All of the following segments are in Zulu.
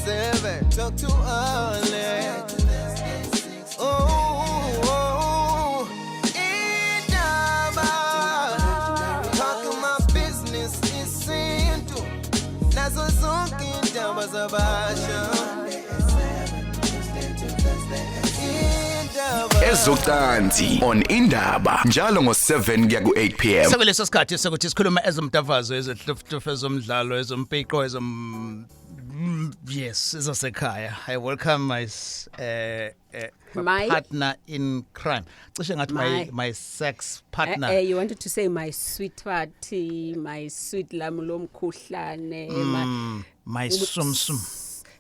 7. Talk to Alex. Oh, indaba. Talk my business isintu. Nazo zonke indaba zabasha. Indaba. Ezocansi on Indaba njalo ngo7 kuya ku8 pm. Sekuleso sikhathi sokuthi sikhuluma ezomdavazo, ezohlufhlufu, ezomdlalo, ezompiqo, yes, ezasekhaya. I welcome my partner in crime. Cishe ngathi my my sex partner. You wanted to say my sweetheart, my sweet lamu lomkhuhlane, my My sum sum.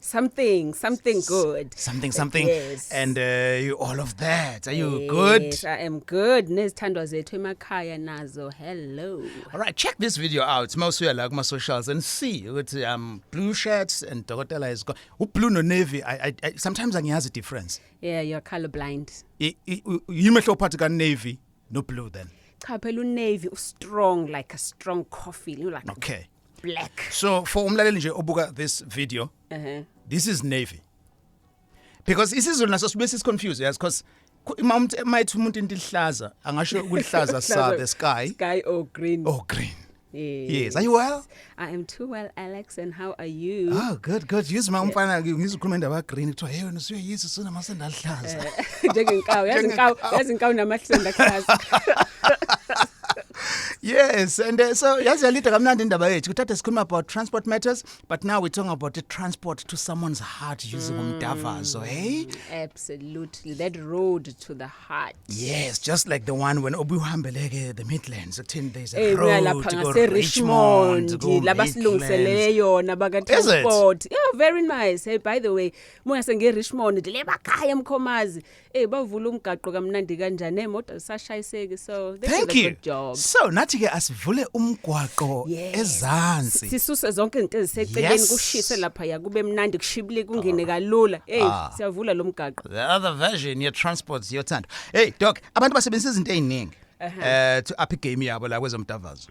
Something, something good. Something something. Yes. And you all of that. Are you good? Yes, I am good. Nezithandwa zethu emakhaya nazo. Hello. All right, check this video out. Mawusuya la kuma socials and see ukuthi blue shirts and dokotela is go. Blue no navy, I sometimes angiyazi difference. Yeah, you're colorblind. Yini mehlo phakathi ka navy no blue then? Cha phela unavy u-strong like a strong coffee, like black. So for umlaleli nje obuka this video, this is navy. Because isiZulu naso sibe sisiconfuse, yes, because uma mayithi umuntu into ihlaza, angasho ukulihlaza sa the sky Sky or green. or green. Yes. Yes. Are you well? I am too well, Alex, and how are you? Oh, good, good. Yizwa umfana ngizokhuluma indaba green, kuthiwa, "Hey, wena usuyayizwa usunamasende alihlaza." Njengenkawu, yazi inkawu, Njengenkawu. Yazi inkawu namahlenda class. Yes, and so yazi yalida kamnandi indaba yethu. Kuthatha sikhuluma about transport matters, but now we're talking about the transport to someone's heart using umdavazo, hey? Absolutely, that road to the heart. Yes, just like the one when obuhambeleke the Midlands, kuthini, there's a Eh road buya lapha to go ngase Richmond, Richmond go labasilungiselele yona baka Is it? transport. Yeah, very nice. Hey, by the way, moya senge Richmond le bakhaya emkhomazi. Eh bavula umgaqo kamnandi kanjani, emoto sashayiseki, so they Thank did a you. good job. So nathi ke asivule umgwaqo ezansi. Sisuse zonke izinto eziseceleni, kushise lapha ya, kube mnandi, kushibile, kungene kalula. Hey, siyavula lo mgaqo. The other version ye transport yothando. Hey doc, abantu basebenzisa izinto eziningi to up game yabo la kwezomdavazo.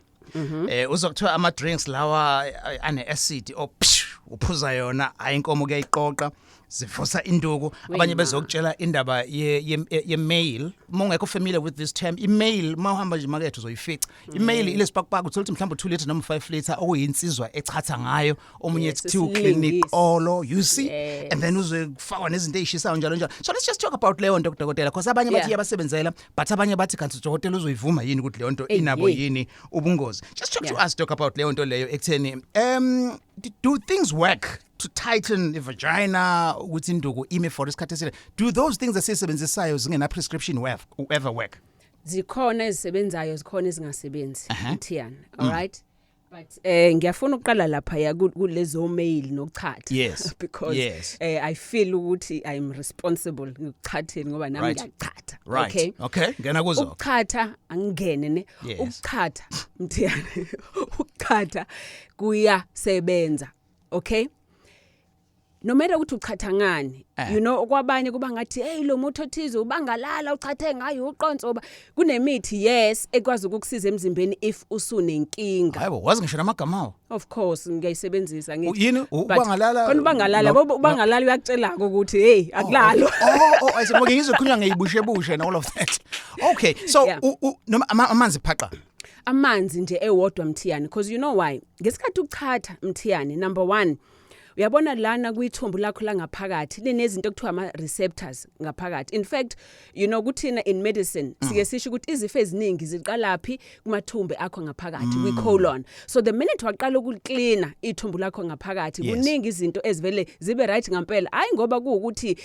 Uzokuthiwa ama drinks lawa ane acid o psh, uphuza yona ayinkomo kuyayiqoqa, zivusa induku. Abanye bezokutshela indaba ye male. Uma ungekho familiar with this term, i-male, mawuhamba nje makethe uzoyifica i-male, ile spark, uthola ukuthi mhlawumbe 2 liter noma 5 liter, okuyinsizwa echatha ngayo, omunye kuthiwa isilingisi. clinic, you see? Yes. And then uze kufakwa nezinto ezishisayo njalo njalo. So let's just talk about leyo nto, kudokotela, because abanye bathi iyabasebenzela, but abanye bathi kanti udokotela uzoyivuma yini ukuthi leyo nto Ey, inabo hey. yini ubungozi? Just talk to us, talk about leyo nto leyo ekutheni do things work to tighten the vagina ukuthi induku ime for isikhathi eside? Do those things esisebenzisayo zingena prescription ever work? Zikhona ezisebenzayo, zikhona ezingasebenzi, Mthiyana. All right, but ngiyafuna ukuqala lapha ya kulezo male nokuchatha because I feel ukuthi I'm responsible ngikuchatheni ngoba nami ngiyachatha. Okay. Okay, ngena kuzo. Ukuchatha, angingene ne. Yes. Ukuchatha, Mthiyana, ukuchatha kuyasebenza, okay, no matter ukuthi uchatha ngani. Kwabanye kuba ngathi, hey, lo muthi othize ubangalala uchathe ngayo uqonso oba kunemithi, yes, ekwazi ukukusiza emzimbeni if usunenkinga. Hayibo, wazi ngisho namagama awo? Of course ngiyayisebenzisa ngithi. Yini? But Ubangalala? Khona ubangalala, ngoba ubangalala uyakutshela ukuthi, hey, akulalwa. Oh, I said okay, ngizokhulunywa ngeyibushebushe and all of that. Okay, so noma amanzi phaqa? Amanzi nje ewodwa, Mthiyane, because you know why? Ngesikhathi uchatha, Mthiyane, number 1, uyabona lana kwithumbu lakho langaphakathi linezinto ekuthiwa ama receptors ngaphakathi. In fact, kuthina in medicine sike sisho ukuthi izifo eziningi ziqalaphi? Kumathumbu akho ngaphakathi, kwi-colon. So the minute waqala ukuklina ithumbu lakho ngaphakathi, kuningi izinto ezivele zibe right ngampela, hayi ngoba kuwukuthi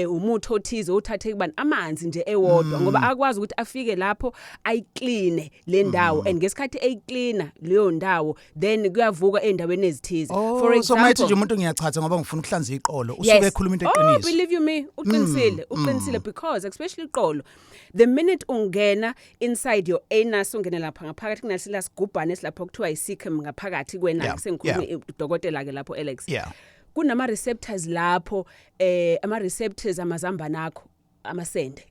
umuthi othize uthathe kubani, amanzi nje ewodwa, ngoba akwazi ukuthi afike lapho ayikline le ndawo, and ngesikhathi eyiklina leyo ndawo, then kuyavuka endaweni ezithize. For So mayithi nje example, umuntu ngiyachatha ngoba ngifuna ukuhlanza iqolo, usuke ekhuluma into Oh, eqiniso. believe you me, uqinisile, uqinisile, because especially iqolo, the minute ungena inside your anus, ungena lapha ngaphakathi kunasila sigubhane esilapha kuthiwa i-cecum ngaphakathi kwena, sengikhuluma udokotela ke lapho, Alex. Kunama receptors lapho, ama receptors amazambane akho. amasende,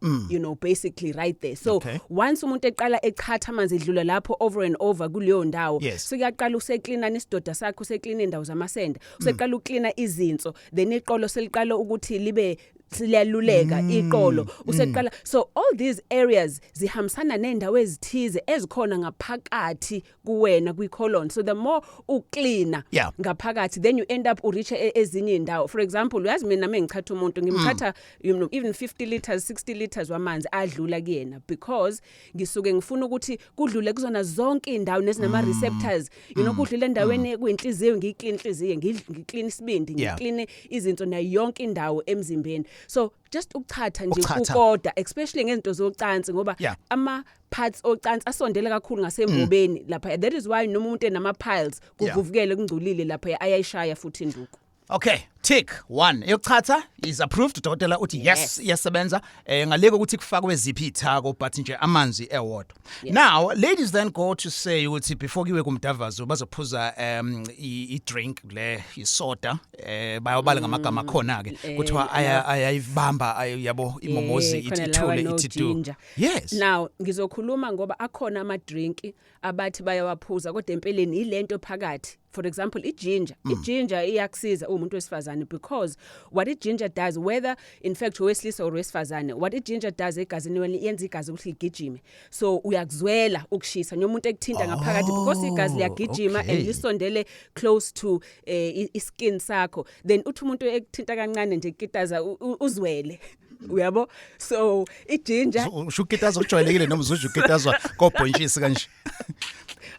basically right there. So once umuntu eqala echatha amanzi edlula lapho over and over kuleyo ndawo, so kuyaqala useklina nesidoda sakho, useklina indawo zamasende, useqala ukuklina izinso, then iqolo seliqala ukuthi libe siyaluleka iqolo useqala. So all these areas zihambisana nendawo ezithize ezikhona ngaphakathi kuwena kwi-colon. So the more uklina ngaphakathi, then you end up ureach ezinye indawo. For example, uyazi mina mengichatha umuntu, ngimchatha even 50 liters, 60 liters wamanzi adlula kuyena, because ngisuke ngifuna ukuthi kudlule kuzona zonke indawo nezinama receptors, kudlule endaweni kuyinhliziyo, ngiyiclean inhliziyo, ngiclean isibindi, ngiclean izinto nayo yonke indawo emzimbeni. So just ukuchatha nje Ukuchatha. kukoda, especially ngezinto zocansi, ngoba ama parts ocansi asondele kakhulu ngasembobeni lapha. That is why noma umuntu enama piles, kuvuvukele, kungcolile lapha, ayayishaya futhi induku. Okay, tick 1. Yokuchatha is approved. Dokotela uthi yes, iyasebenza. Ngaleko ukuthi kufakwe ziphi ithako, but nje amanzi ewodwa. Now, ladies then go to say ukuthi before kiwe kumdavazo bazophuza i drink le isoda, bayobala ngamagama khona ke, kuthiwa ayayibamba yabo imomozi, ithi Khona lawa ithule no ithi do. Ginger. Yes. Now ngizokhuluma ngoba akhona ama drink abathi bayawaphuza, kodwa empeleni ilento phakathi. For example, iginger. Iginger iyakusiza umuntu wesifazane, because what iginger does, whether in fact owesilisa or wesifazane, what iginger does egazini wena, yenza igazi ukuthi ligijime. So uyakuzwela ukushisa noma umuntu ekuthinta ngaphakathi, because igazi liyagijima and lisondele close to iskin sakho. Then uthi umuntu ekuthinta kancane nje, kitaza, uzwele, uyabo? So iginger. Usho ukukitaza okujwayelekile noma uzusho ukukitazwa kobhontshisi kanje?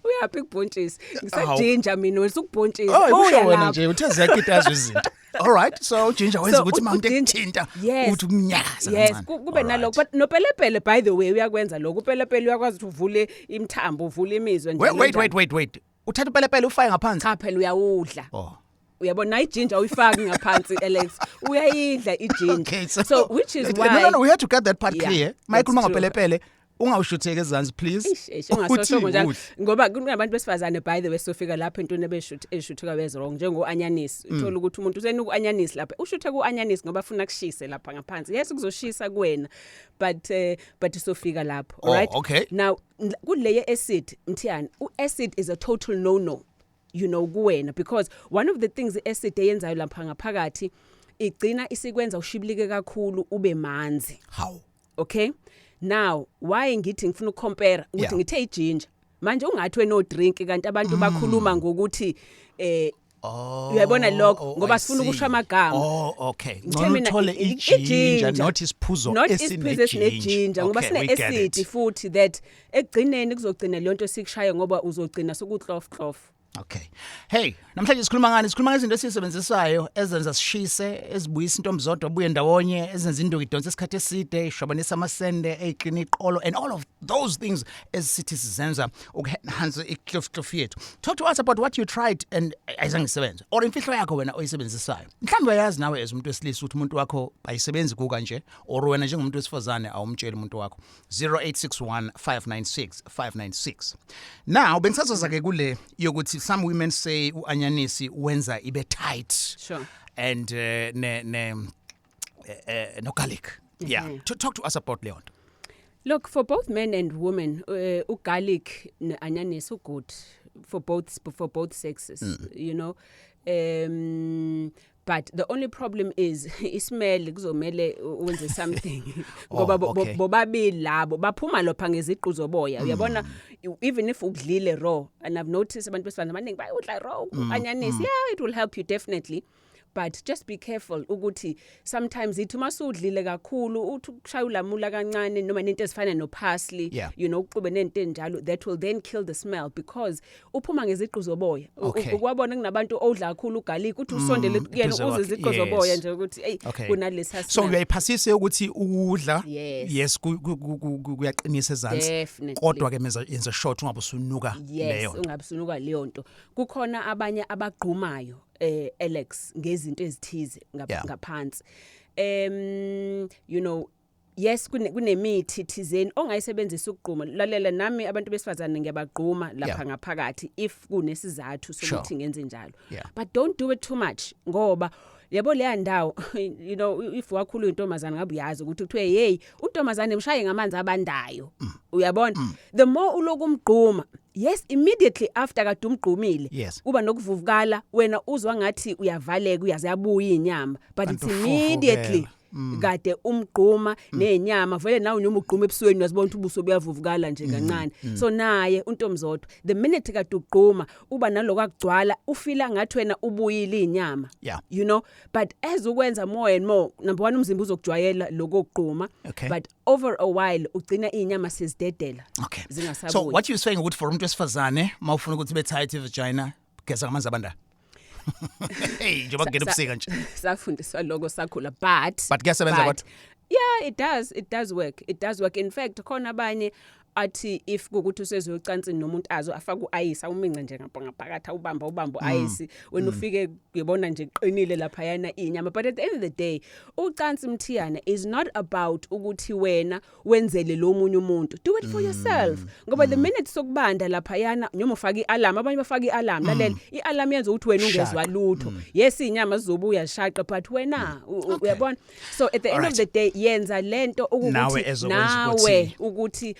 Uyaphi kubhontshisi? Ngisaginger mina, wena usukubhontshisi. Oh, kusho Buya wena lapho. nje uthe ziyakitazwa izinto. All right, so ginger wenza So, ukuthi uma umuntu ekuthinta uthi umnyakaza kancane. Kube All nalokho, right. but nopelepele, by the way, uyakwenza lokho. Upelepele uyakwazi ukuthi uvule imithambo, uvule imizwa. Wait, wait, wait, wait, wait. Uthatha upelepele ufake ngaphansi? Cha phela, uyawudla. Oh. Uyabona, iginger uyifaki ngaphansi, Alex, uyayidla iginger. Okay, so, So which is why No, no, we had to get that part Yeah, clear. that's Mayikhuluma true. ngopelepele, ungawushutheki ezansi, please. Eish, eish, ungasosho Uthi njalo udle. ngoba kunabantu besifazane, by the way, sofika lapho entweni ebeshuthe eshuthuka bez wrong, njengo anyanisi. Uthola ukuthi umuntu usenuka uanyanisi lapha, ushuthe ku anyanisi ngoba afuna kushise lapha ngaphansi. Yes, kuzoshisa kuwena, but sofika lapho. Oh, Alright. Okay. Now kuleye acid, Mthiyane, uacid is a total no no kuwena, because one of the things iacid eyenzayo lapha ngaphakathi, igcina isikwenza ushibilike kakhulu, ube manzi. How? Okay, now why ngithi ngifuna ukucompare ukuthi ngithe iginger, manje ungathi wena o drink, kanti abantu bakhuluma ngokuthi Oh. Uyayibona lokho? Oh, Ngoba I sifuna see. ukusho amagama. Oh, okay. Ngithe Ngcono mina uthole i-ginger, not isiphuzo not isiphuzo esine-ginger. esine-ginger, ngoba Okay, we get sine-acid it. futhi that ekugcineni kuzogcina leyo nto sikushaya, ngoba uzogcina sokuklof klof. Okay. Hey, namhlanje sikhuluma ngani? Sikhuluma ngezinto esizisebenzisayo ezenza sishise, ezibuyisa intombi zodwa buye ndawonye, ezenza induku idonse isikhathi eside, ishwabanisa amasende, eyiklina iqolo and all of those things ezisithi sizenza ukuenhance iklof yethu. Talk to us about what you tried and ayizange isebenze. Or imfihlo yakho wena oyisebenzisayo. Mhlawumbe uyazi nawe as umuntu wesilisa ukuthi umuntu wakho ayisebenzi kuka nje, or wena njengomuntu wesifazane awumtsheli umuntu wakho. 0861 596 596. Now bengisazoza ke kule yokuthi some women say uanyanisi wenza ibe tight. And ne no garlic. Yeah. To talk to us about leyo nto. Look, for both men and women, ugarlic ne-anyanisi good for both sexes. But the only problem is ismell, kuzomele wenze something ngoba bobabili labo baphuma lapha ngeziqu zoboya, uyabona? Even if ukudlile raw, and I've noticed abantu besifazane abaningi bayudla raw anyanisi. Yeah, it will help you definitely, but just be careful ukuthi sometimes ithi masudlile kakhulu, uthi ukushaya ulamula kancane noma nento ezifana no parsley, uqube nento enjalo that will then kill the smell, because uphuma ngeziqu zoboya. Ukwabona kunabantu odla kakhulu ugarlic, uthi usondele kuyena, Eduze uzwe kwakhe, iziqu zoboya nje ukuthi hey, kunalesa So smell. uyayiphasisa ukuthi ukudla Yes. yes, kuyaqinisa ezansi, Definitely. kodwa ke menza yenza short ungabe usunuka leyo nto. Ungabe usunuka leyo nto. Kukhona abanye abagqumayo, Alex, ngezinto ezithize ngaphansi. Yes, kunemithi thizeni ongayisebenzisa ukugquma. Lalela, nami abantu besifazane ngiyabagquma lapha ngaphakathi if kunesizathu sokuthi ngenze njalo. But don't do it too much ngoba Yabo leya ndawo, if wakhula uyintombazana, ngabe uyazi ukuthi kuthiwe, "Hey, untombazane mshaye ngamanzi abandayo." Uyabona, the more uloku umgquma, yes, immediately after kade umgqumile, kuba nokuvuvukala, wena uzwa ngathi uyavaleka, uyaze yabuya inyama, but Kanti it's immediately uvuvukela. kade umgquma nenyama vele. Nawe noma ugquma ebusweni, uyazibona ukuthi ubuso buyavuvukala nje kancane. So naye untomzodwa, the minute kade ugquma, uba naloko akugcwala, ufila ngathi wena ubuyile inyama. But as ukwenza more and more, number 1, umzimba uzokujwayela lokho kugquma, but over a while ugcina inyama sezidedela, zingasabuyi. So what you saying ukuthi for umuntu wesifazane, mawufuna ukuthi be tight vagina, geza ngamanzi abandayo, hey, njengoba kungena ubusika nje. Safundiswa lokho sakhula, but But kuyasebenza kodwa? Yeah, it does, it does work, it does work. In fact, khona abanye athi if kukuthi usezocansini nomuntu, azo afaka uayisi, awumince nje ngapha ngaphakathi, awubamba ubamba uayisi, wena ufike uyibona nje qinile lapha yana inyama. But at the end of the day, ucansi, Mthiyana, is not about ukuthi wena wenzele lo munye umuntu. Do it for yourself, ngoba the minute sokubanda lapha yana, noma ufaka ialarm, abanye bafaka ialarm, lalela, ialarm yenza ukuthi wena ungezwa lutho. Yes, inyama zizobuya zishaqa, but wena uyabona. So at the end of the day, yenza lento Nawe ukuthi ezokwenza nawe ukuthi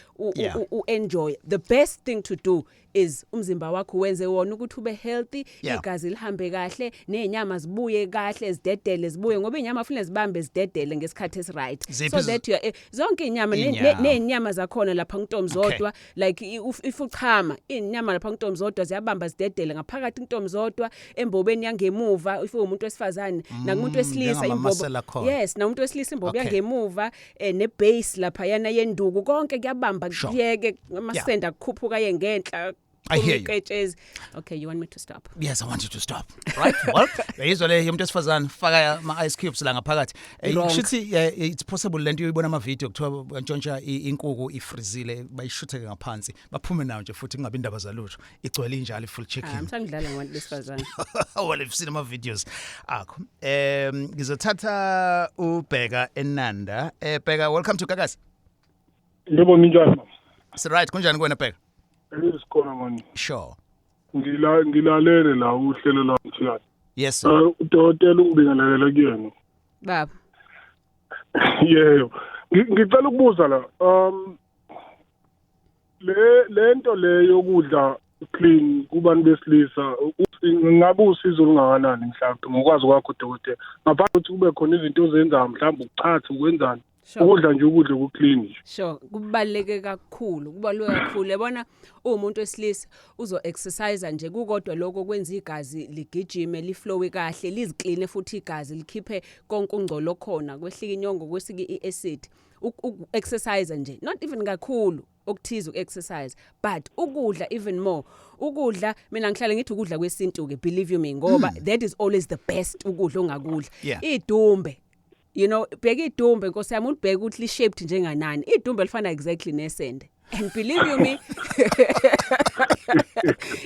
u enjoy. The best thing to do is umzimba wakho wenze wona ukuthi ube healthy, igazi lihambe kahle, nezinyama zibuye kahle, zidedele, zibuye, ngoba inyama kufanele zibambe zidedele ngesikhathi esiright. Ziphi So that you are, zonke inyama Inyama. Nezinyama zakhona lapha ntomzodwa, like if uchama, inyama lapha ntomzodwa ziyabamba zidedele ngaphakathi ntomzodwa, embobeni yangemuva if umuntu wesifazane, nakumuntu wesilisa imbobo. Njengama-muscle akhona. Yes, namuntu wesilisa imbobo yangemuva, nebase lapha yana yenduku, konke kuyabamba, kuyeke amasenda kukhuphuka yengenhla. I hear you. Uketshezi. Okay, you want me to stop? Yes, I want you to stop. Right? Well, uyizwa le yomuntu wesifazane, faka ama ice cubes la ngaphakathi. Wrong. Kushuthi it's possible lento uyibona ama video kuthiwa bantshontsha inkukhu ifrizile, bayishutheke ngaphansi, baphume nayo nje futhi kungabi indaba zalutho. Igcwele injalo full Ah, chicken. msangidlala ngabantu besifazane. Well, I've seen ama videos akho. Ngizothatha uBheka eNanda. Bheka, welcome to Gagasi. Yebo, ninjani, mama? It's right, kunjani kuwena, Bheka? Esikhona mani. Sure. Ngilalele la uhlelo la, Mthiyane. Yes, sir. Udokotela, ungibingelele kuyena. Baba. Yebo. Ngicela ukubuza la. Le lento le yokudla clean kubantu besilisa ngabe usizo olungakanani mhlawumbe ngokwazi kwakho, dokotela? Ngaphandle ukuthi kube khona izinto ozenzayo, mhlawumbe ukuchatha, ukwenzani? Ukudla nje, ukudla ku-clean nje. Sure, kubaluleke kakhulu, kubaluleke kakhulu. Yabona, umuntu wesilisa uzo exercise nje kukodwa, lokho kwenza igazi ligijime, liflowe kahle, lizikline futhi igazi, likhiphe konke ungcolo khona, kwehlika inyongo, kwesike iacid. Uku exercise nje, not even kakhulu okuthize uku-exercise, but ukudla even more. Ukudla, mina ngihlale ngithi ukudla kwesintu ke, believe you me, ngoba that is always the best ukudla ongakudla. Idumbe, bheka idumbe, nkosi yami, ulibheke ukuthi li shaped njenganani. Idumbe lifana exactly nesende, and believe you me,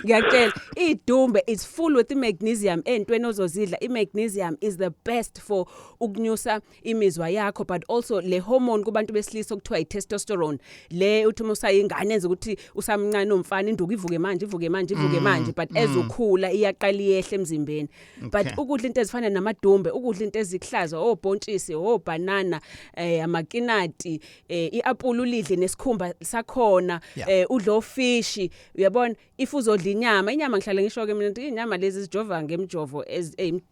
ngiyakutshela, idumbe is full with magnesium. Entweni ozozidla, i-magnesium is the best for ukunyusa imizwa yakho, but also le hormone kubantu besilisa okuthiwa i-testosterone, le uthi uma usayingane enza ukuthi usamncane umfana induku ivuke manje, ivuke manje, ivuke manje, but as ukhula iyaqala iyehle emzimbeni. But ukudla into ezifana namadumbe, ukudla into ezikuhlaza, obhontshisi, obanana, amakinati, iapple ulidle nesikhumba sakhona, udle ofishi. Uyabona, if uzodla inyama, inyama ngihlala ngisho ke mina ukuthi inyama lezi zijova ngemjovo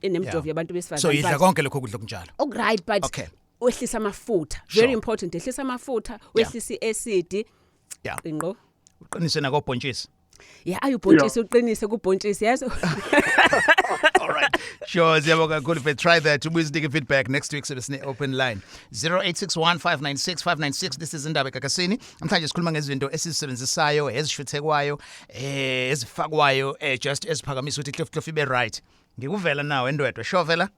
enemjovo yabantu besifazane. So idla konke lokho kudla kunjalo. Okuright, but wehlisa amafutha, very important, ehlisa amafutha, wehlisa iacid. Qinqo. Uqinise nakobhontshisi. Yeah, ayubhontshisi, uqinise kubhontshisi, yes. All right. Sure, siyabonga kakhulu. If try that, ubuye usinike feedback next week, sobe sine open line. 0861596596. This is Indaba Gagasini. Namhlanje sikhuluma ngezinto esizisebenzisayo, ezishuthekwayo, ezifakwayo, just eziphakamisa ukuthi hlof hlof ibe right. Ngikuvela nawe endwedwe. Sure, vela?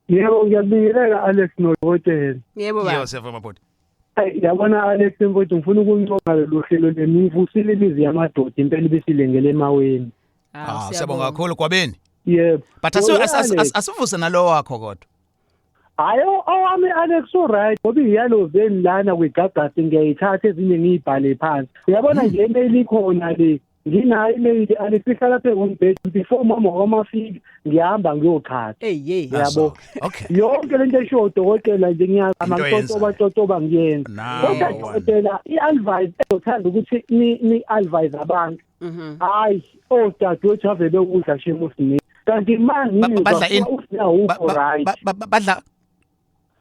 Yebo, ngiyabingelela, Alex nodokotela. Yebo, baba. Yebo, siyavuma, bhuti. Hayi, yabona, Alex mfowethu, ngifuna ukuncoma lolu hlelo lenu. Ngivusile imizi yamadoda impela ibisilengele emaweni. Ah, siyabonga kakhulu, Gwabeni. Yebo. But Yo, Alex, asivuse nalo wakho kodwa. Hhayi, owami, Alex, uright, ngoba iyalo veni lana kwigagasi ngiyayithatha, ezinye ngiyibhale phansi. Uyabona nje into elikhona le. Nginayo ilady Alex, ihlala phezu kombhede before mama wamafika, ngihamba ngiyochatha. Hey hey. Yabo. Yonke lento eshiwo udokotela nje ngiyazama, Into oyenzayo. ngitotoba totoba, ngiyenza. Now Kodwa one. dokotela, i-advice ezothanda ukuthi ni-advise abantu, hayi, odadewethu ave bekudla shame uSine, kanti ma ngizwa Badla ini? uSine awukho right. Badla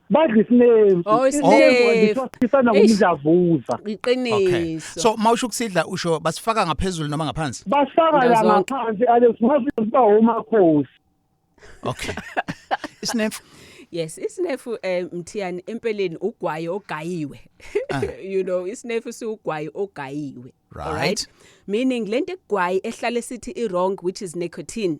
Badla isinemfu. Oh, isinemfu. Sifana Eish. ngomdlavuza. Iqiniso. So mawusho ukusidla, usho basifaka ngaphezulu noma ngaphansi? Basifaka la Ndawo zonke. ngaphansi, Alex, ngafika ba umakhosi. Okay, isinemfu. Yes, isinefu, Mthiyani, empeleni ugwayi ogayiwe. Isinefu siugwayi ogayiwe. Alright? Meaning lento egwayi ehlale sithi i wrong, which is nicotine,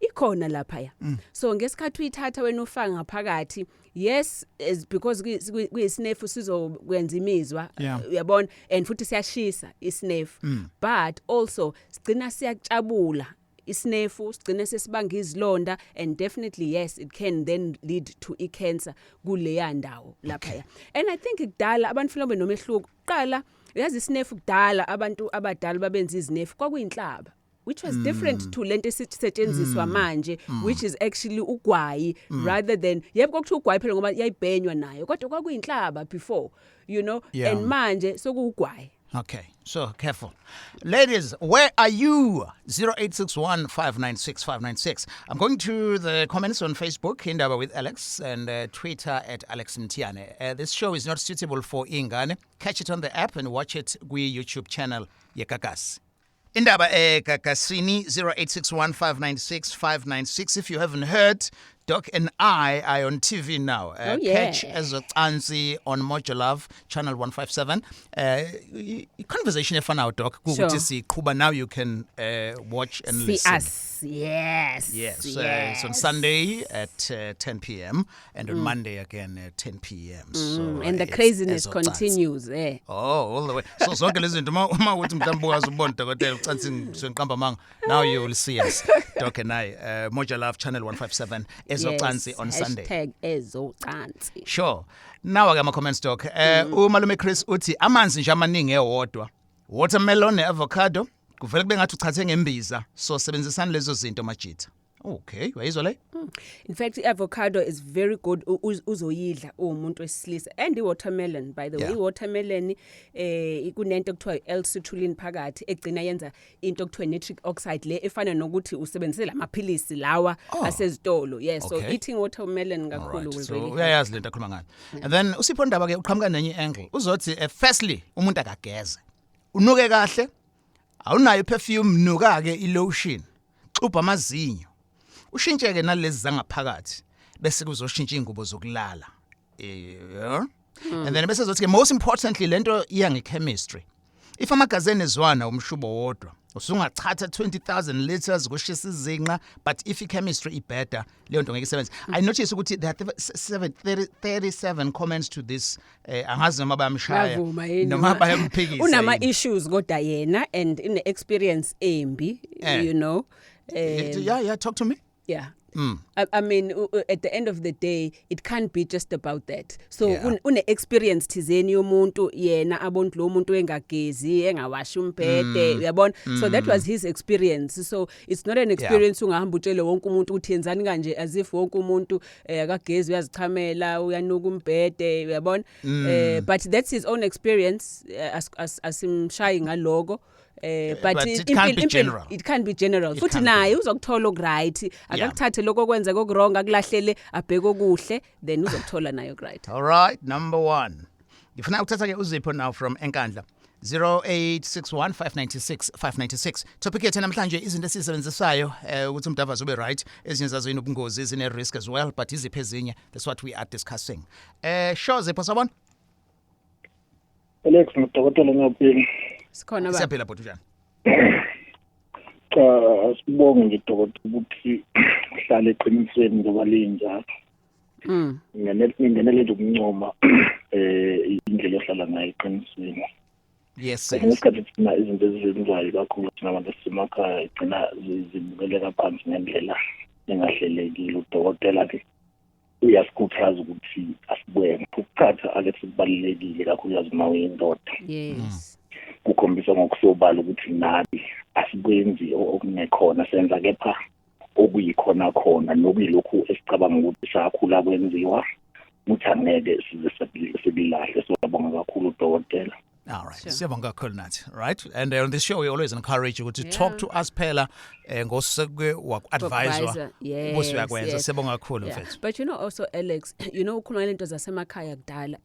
ikhona lapha ya. So ngesikhathi uyithatha wena ufaka ngaphakathi, yes, is because kuyisinefu sizokwenza imizwa, uyabona, and futhi siyashisa isinefu. But also sigcina siyacabula isinefu, sigcine sesibanga izilonda, and definitely, yes, it can then lead to i-cancer kuleya ndawo lapha. And I think kudala abantu mhlawumbe nomehluko kuqala, uyazi, isinefu kudala abantu abadala babenza izinefu kwakuyinhlaba, which was different to lento esisetshenziswa manje, which is actually ugwayi rather than, yebo, kwakuthiwa ugwayi phela ngoba yayibhenywa nayo, kodwa kwakuyinhlaba before. And manje sekuwugwayi. Okay, so careful. Ladies, where are you? 0861 596 596. I'm going to the comments on Facebook, Indaba with Alex, and Twitter at Alex Mthiyane. This show is not suitable for ingane. Catch it on the app and watch it kwi YouTube channel yeGagasi. Indaba eGagasini, 0861 596 596. If you haven't heard, Doc and I are on TV now. Oh, yeah. Catch Ezocansi on Moja Love channel 157. Conversation efana, Doc, ukuthi siqhuba now, you can watch and See listen. us, yes. Yes, it's on Sunday at 10 p.m. and on Monday again at 10 p.m. So And the it's craziness Ezocansi. continues, eh. Oh, all the way. So zonke lezi zinto uma uthi mhlawumbe ukaze ubone dokotela ucansi ngiqamba manga. Now you will see us, Doc and I, Moja Love channel 157, Ezocansi on Sunday. #Ezocansi. Sure. Now ke ama comments, Doc. Umalume Chris uthi amanzi nje amaningi ewodwa. Watermelon neavocado kuvele kube ngathi uchathe ngembiza. So sebenzisani lezo zinto, majitha. Okay, uyayizwa le? In fact, i-avocado is very good uzoyidla uwumuntu wesilisa, and i-watermelon, by the way. I-watermelon kunento ekuthiwa L-citrulline phakathi egcina yenza into ekuthiwa nitric oxide, le efana nokuthi usebenzise lamaphilisi lawa asezitolo. Yes, so eating watermelon kakhulu will So really help. Uyayazi lento akhuluma ngayo. And then uSipho Ndaba ke uqhamuka nenye angle. Uzothi firstly umuntu akageze. Unuke kahle. Awunayo perfume, nuka ke ilotion. Xubha amazinyo. Ushintsheke nalezi zangaphakathi bese kuzoshintsha ingubo zokulala. Yeah. And then bese zothi ke, most importantly, lento iya ngechemistry. If amagazi enezwana umshubo wodwa, usungachatha 20,000 liters kushisa izinqa, but if i-chemistry ibheda, leyo nto ngeke isebenze. I notice ukuthi there are 37 comments to this. Angazi noma bayamshaya Bavuma yini noma bayamphikisa Unama yini. issues kodwa yena and ine experience embi. Yeah, talk to me. Yeah. I mean, at the end of the day, it can't be just about that. So une experience thizeni yomuntu yena abona lo muntu engagezi, engawashi umbhede, uyabona. So that was his experience. So it's not an experience ungahamba utshele wonke umuntu ukuthi yenzani kanje, as if wonke umuntu akagezi, uyazichamela, uyanuka umbhede, uyabona. But that's his own experience. Asimshayi ngaloko. But, But it can't be general. It can't be general. It Futhi can't be. Naye uzokuthola okuright. Akakuthathe lokho okwenza kokwrong, akulahlele, abheke okuhle, then uzokuthola naye okuright. All right, number 1. Ngifuna ukuthatha ke uZipho now from Enkandla. 0861 596 596. Topic yethu namhlanje, izinto esizisebenzisayo ukuthi umdavazo ube right, ezinye zazo inobungozi, zine risk as well, but iziphi ezinye? That's what we are discussing. Sure Zipho, sawubona. Alex nodokotela, ngiyaphila. Sikhona, baba. Siyaphila bhuti, njani? Cha, asibonge nje dokotela ukuthi uhlale eqinisweni ngoba linjalo. Ngingenele nje ukuncoma indlela ohlala ngayo eqinisweni. Yes. Ngesikhathi thina izinto ezizenzayo, kakhulu thina abantu esisemakhaya, igcina zibukeleka phansi ngendlela engahlelekile. Udokotela ke uyasikhuthaza ukuthi asibwene ukuchatha ake kubalulekile, kakhulukazi uma uyindoda. Kukhombisa ngokusobala ukuthi nathi Asikwenzi okungekhona, senza kepha okuyikhona khona nokuyilokhu esicabanga ukuthi sakhula kwenziwa, ukuthi angeke size sibilahle. Siyabonga kakhulu, dokotela. All right. Siyabonga kakhulu nathi. Right? And on this show we always encourage you to talk to us phela ngosekuke waku-advisor Advisor, yes, ubuse uyakwenza. yes. Siyabonga kakhulu, mfethu. But you know also, Alex, ukhuluma lento zasemakhaya kudala.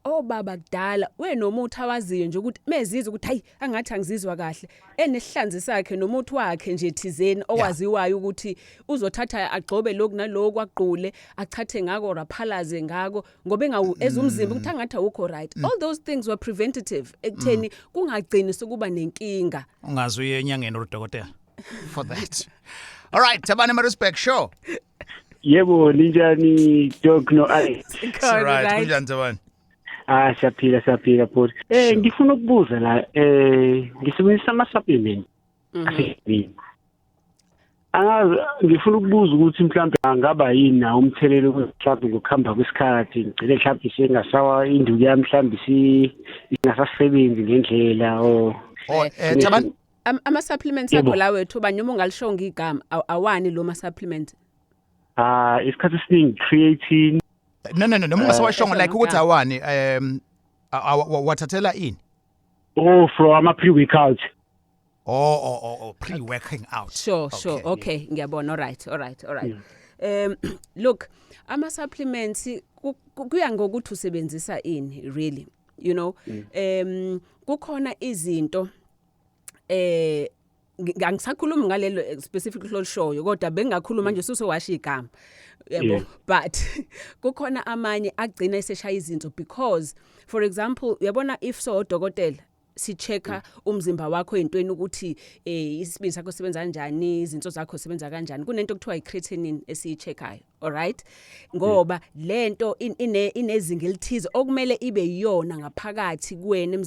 Obaba kudala wenomuthi awaziyo nje ukuthi mezizwe ukuthi hayi, angathi angizizwa kahle. Enesihlanzi sakhe nomuthi wakhe nje thizeni owaziwayo ukuthi uzothatha agxobe lokhu naloku, aqule, achathe ngako, raphalaze ngako ngoba engawu ezumzimba ukuthi angathi awukho right. All those things were preventative ekutheni kungagcini sokuba nenkinga. Ungaze uye enyangeni or udokotela for that. All right, Thabani Maritzburg show. Yebo, ninjani, Doc no Alex? Right, kunjani, Thabani? Ah, siyaphila, siyaphila futhi. Ngifuna ukubuza la, ngisebenzisa ama supplement asebini. Angazi, ngifuna ukubuza ukuthi mhlambe angaba yini na umthelelo mhlambe ngokuhamba kwesikhathi, ngigcine mhlambe sengasawa induku yami, mhlambe si ingasasebenzi ngendlela o Oh, Thabani. Ama supplements akho la wethu ba, noma ungalishonga igama, awani lo ma supplement? Ah, isikhathi esiningi creatine. No, noma ungasawashongo like ukuthi Esho awani, wathathela ini? Oh, for ama pre workout. Oh, pre-working out. Sure. Okay, ngiyabona. All right. Look, ama supplements kuya ngokuthi usebenzisa ini really. Kukhona izinto angisakhulumi ngalelo specific lolishoyo, kodwa bengakhuluma nje usewasho igama. Yabo, but kukhona amanye agcina eseshaya izinto because, for example, uyabona, if so odokotela si-checka umzimba wakho entweni ukuthi isibindi sakho sisebenza kanjani, izinso zakho zisebenza kanjani, kunento okuthiwa i-creatinine esiyi-checkayo, alright, ngoba lento inezinga elithize okumele ibe yiyona ngaphakathi kuwena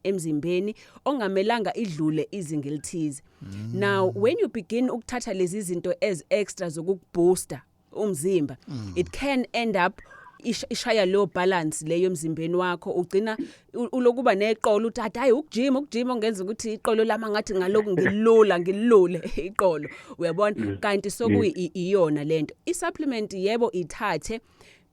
emzimbeni ongamelanga idlule izinga elithize. Now when you begin ukuthatha lezi zinto as extra zokukubooster umzimba, it can end up ishaya leyo balance leyo emzimbeni wakho, ugcina ulokuba neqolo, uthi hayi, ukujima ongenza ukuthi iqolo lami ngathi ngaloku ngilula ngilule iqolo, uyabona, kanti sokuyi iyona lento. I-supplement, yebo, ithathe.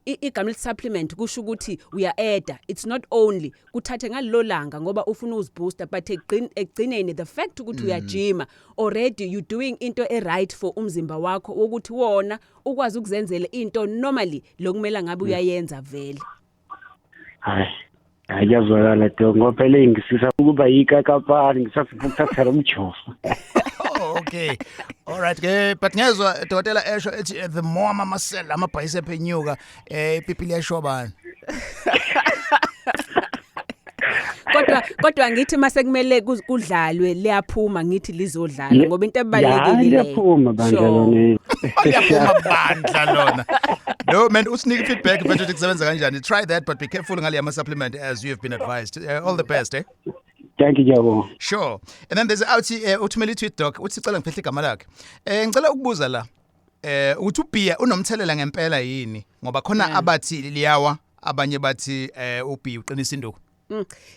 Igama lithi supplement kusho ukuthi uya-adda, it's not only kuthathe ngalelo langa ngoba ufuna uzibooster, but ekugcineni the fact ukuthi uyajima already, you doing into e-right for umzimba wakho wokuthi wona ukwazi ukuzenzela into normally lokumele ngabe uyayenza vele. Hayi hayi, kuyazwakala, Doc, ngoba phela ngisisa ukuba yikakapani, ngisafuna ukuthatha lo mjovo. Oh, okay. All right ke, but ngezwa dokotela esho ethi the more ama muscle ama bicep enyuka, ipipi liyashobana. Kodwa ngithi mase kumele kudlalwe liyaphuma, ngithi lizodlala ngoba into ebalulekile Ya, liyaphuma bandla lona. Liyaphuma bandla lona. No man, usinike feedback mfethu ukuthi kusebenza kanjani. Try that, but be careful ngale ama supplement as you have been advised. All the best, eh. Thank you, ngiyabonga. Sure. And then there's outhi uthumela i-tweet, doc, uthi cela ngiphehle igama lakhe. Ngicela ukubuza la. Uthi ubhiya unomthelela ngempela yini? Ngoba khona abathi liyawa, abanye bathi ubhiya uqinisa induku.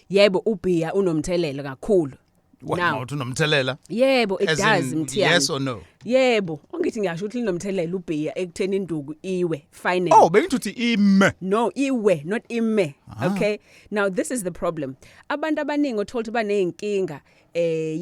Yebo, ubhiya unomthelela kakhulu. What? Now, Uthi unomthelela? Yebo, it As does, in, Mthiyane. yes or no? Yebo, ongithi ngiyasho ukuthi linomthelela ubhiya ekutheni induku iwe finally. Oh, bengithi uthi ime. No, iwe, not ime. Okay? Now this is the problem. Abantu abaningi othola ukuthi baneyinkinga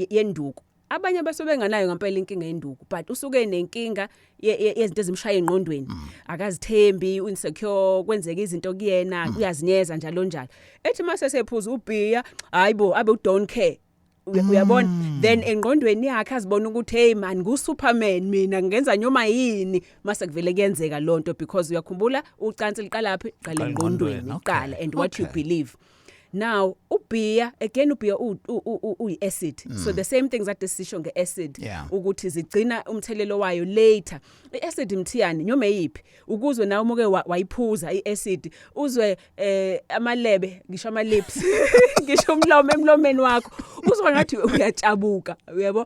yenduku. Abanye basuke benganayo ngempela inkinga yenduku, but usuke nenkinga yezinto ezimshaya engqondweni. Akazithembi, insecure, kwenzeka izinto kuyena, uyazinyeza njalo njalo. Ethi mase sephuza ubhiya, hayibo, abe u don't care. Uyabona, then engqondweni yakhe azibona ukuthi hey man, ngu Superman mina, ngenza noma yini, mase kuvele kuyenzeka lonto, because uyakhumbula ucansi liqala phi? Qala engqondweni kuqala and what you believe. Now ubhiya again, ubhiya uyi acid, so the same things that sisho ngeacid ukuthi zigcina umthelelo wayo later. Iacid, Mthiyane, noma eyiphi, ukuzwe nawe umuke wayiphuza iacid, uzwe amalebe, ngisho ama lips, ngisho umlomo, emlomeni wakho uzwa ngathi uyatshabuka, uyabo.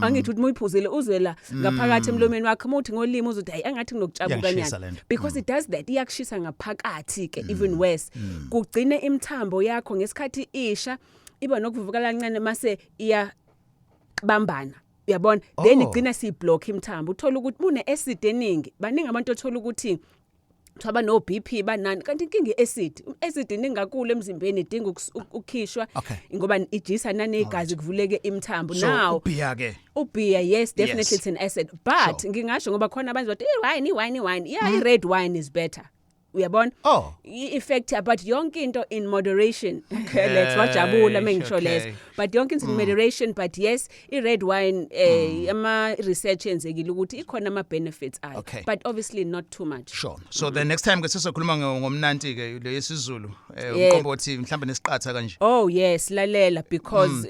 Angithi uthi muyiphuzile uzwe la ngaphakathi emlomeni wakho, uma uthi ngolimi uzothi hayi, angathi kunokutshabuka Iyakushisa nyana lento. Because it does that, iyakushisa ngaphakathi ke, even worse, kugcine imithambo yakho ngesikhathi isha iba nokuvuvukala kancane, mase iya bambana. Uyabona, then Oh. igcina siyiblock imithambo, uthola ukuthi mune acid eningi. Baningi abantu othola ukuthi kuthiwa bano BP, banani, kanti inkinga i-acid. Acid iningi kakhulu emzimbeni, idinga ukukhishwa ngoba ijisa nanegazi, kuvuleke imithambo. So Now ubhiya ke? Ubhiya, yes, definitely. It's an acid, but ngingasho ngoba khona abantu bathi i-wine, i-wine, i-wine, yeah, i-red wine is better, uyabona? Oh. I-effect, but yonke into in moderation. Let's wajabula mengisho lezo, but yonke into in moderation. But yes, i-red wine, ama research enzekile ukuthi ikhona ama benefits ayo, but obviously not too much. Sure. So the next time ke sizokhuluma ngomnanti ke le yesiZulu, umqombothi mhlambe nesiqatha kanje. Oh yes, lalela, because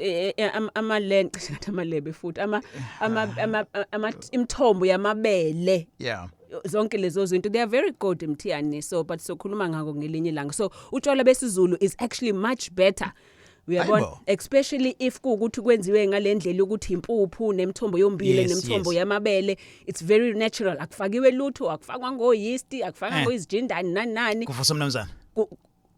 ama amalebe futhi ama imithombo yamabele, zonke lezo zinto, they are very good, Mthiyane. So but sokhuluma ngako ngelinye ilanga. So utshwala besiZulu is actually much better, uyabona? Hayibo. Especially if kuukuthi kwenziwe ngalendlela ukuthi impuphu nemithombo yombila nemithombo yamabele. It's very natural, akufakiwe lutho, akufakwa ngo yeast, akufakwa ngoizijindani nani nani. Kuvusa umnumzana.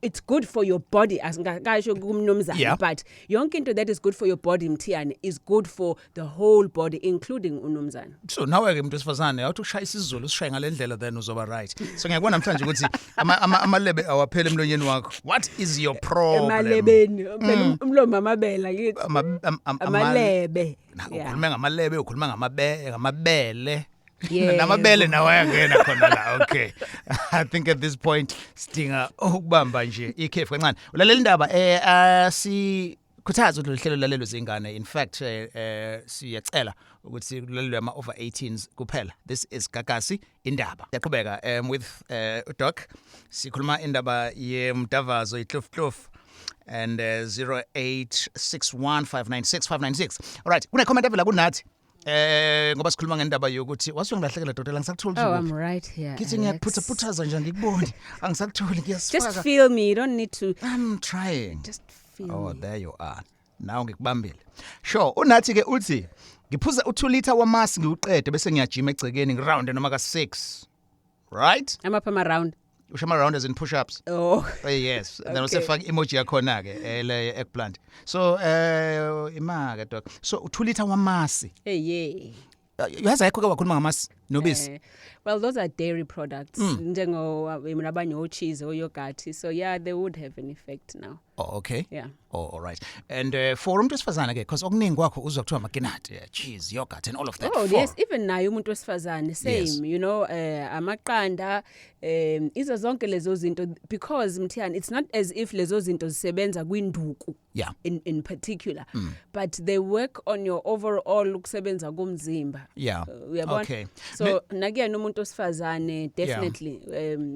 It's good for your body, asingakasho kumnumzana, but yonke into that is good for your body, Mthiyane, is good for the whole body, including unumzana. So nawe ke, umuntu wesifazane, awuthi ushaya isiZulu, usishaye ngalendlela, then uzoba right. So ngiyakubona namhlanje ukuthi amalebe awaphele emlonyeni wakho. What is your problem? Emalebeni phela, umlomo amabele akithi. Amalebe. Ukhuluma ngamalebe, ukhuluma ngamabele. Yebo. Namabele nawo ayangena khona la. Okay, I think at this point sidinga ukubamba nje ikhefu kancane. Ulalela indaba, si khuthaza ukuthi hlelo lalelo zingane. In fact, siyacela ukuthi kulalelwe ama over 18s kuphela. This is Gagasi Indaba, yaqhubeka with Doc. Sikhuluma indaba yemdavazo, ikluf kluf, and 0861596596. All right, kune comment evela kunathi, ngoba sikhuluma ngendaba yokuthi wasuke ngilahlekela, dokotela, ngisakutholi. Oh, I'm right here. Ngithi Alex. ngiyaphutha nje, ngikuboni, angisakutholi. Just Ngiyasifaka. feel me. You don't need to. I'm trying. Just feel Oh, me. there you are now, ngikubambile. Sure. Unathi ke uthi ngiphuza u2 liter wamasi ngiuqede, bese ngiyajima egcekeni, ngiround noma ka 6, right? Amapha ama round? Usho ama round as in push ups. Oh. Yes, then usefaka emoji yakhona ke, le eggplant. So ima ke, doc, so u2 liter wamasi? Hey, yeah. Yazi ayikho ke, wakhuluma ngamasi nobisi. Well, those are dairy products. Njengo nabanye o cheese or yogurt. So yeah, they would have an effect now. Oh, okay. Yeah. Oh, all right. And for umuntu wesifazane ke, because okuningi kwakho uzwa kuthiwa makinati, cheese, yogurt and all of that. Oh For yes, even naye umuntu wesifazane, same, amaqanda, izo zonke lezo zinto, because Mthiyane, it's not as if lezo zinto zisebenza kwinduku in particular, but they work on your overall ukusebenza komzimba. Uyabona? Okay. So nakuyena umuntu wesifazane, definitely